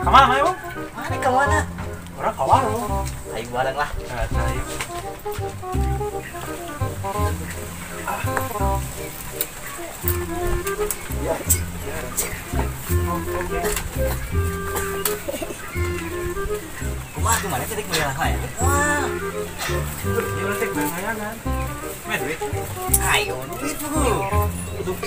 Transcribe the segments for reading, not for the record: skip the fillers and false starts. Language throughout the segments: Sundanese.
Kemana ayo? Mana kemana? Orang ke warung. Ayo bareng lah. Ayo. Ya, kumaha kemana sih beli lah ya? Wah. Ini orang tek beli kan? Mana duit? Ayo duit tuh. Tujuh,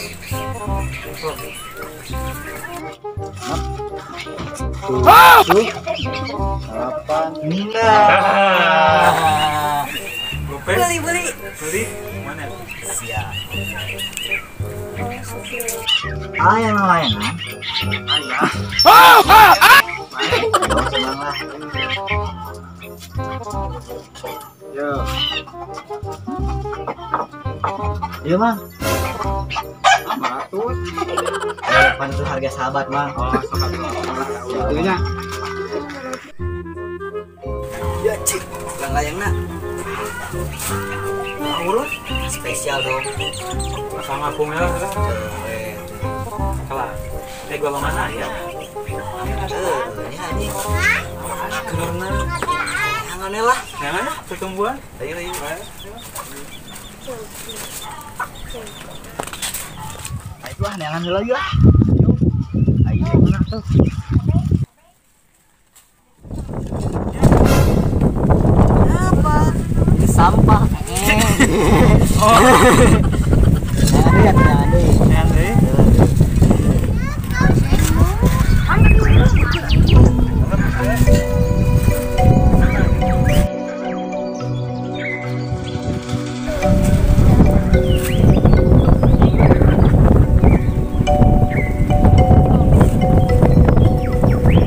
8, 9. Beli beli. Beli mana? Siap. Ayah lain. Ayah. Senang lah. Yo. Iya mang. 500. Pan itu harga sahabat mang. Oh sahabat. Itunya. Ya cik, lang layang nak. Urut spesial dong. Sama aku merah kan? Kalah. Gua mana ya? Ini anjing. Kenorna. Yang aneh lah. Yang mana? Pertumbuhan. Ayo ayo. Ayo lah, jangan lagi lah. Ayo mana tuh? Apa? Ini sampah. Oh. Jangan deh, jangan deh.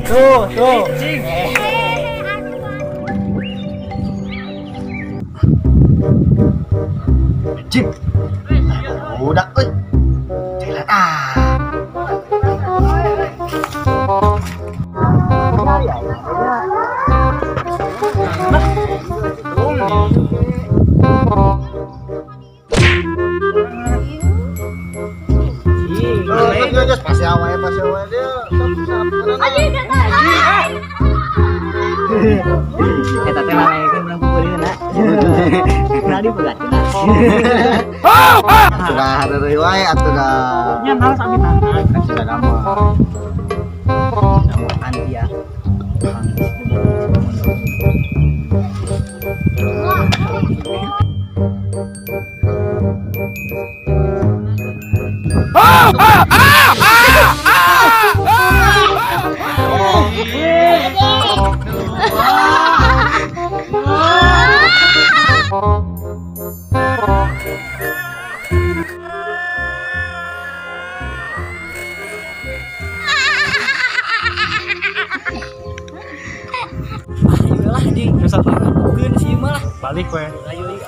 Tuh, tuh. Cip. Udah, euy. Jalan ah. Pasti awalnya dia. Eta teh lalaekeun urang pukulieun na. Nah dipegat cenah. Atuh heureuy wae atuh da. Nya naon sami tangan. Kan sudah nama. Anti ya. Ayolah anjing, bukeun sih mah lah. Balik we. Ayo ayo.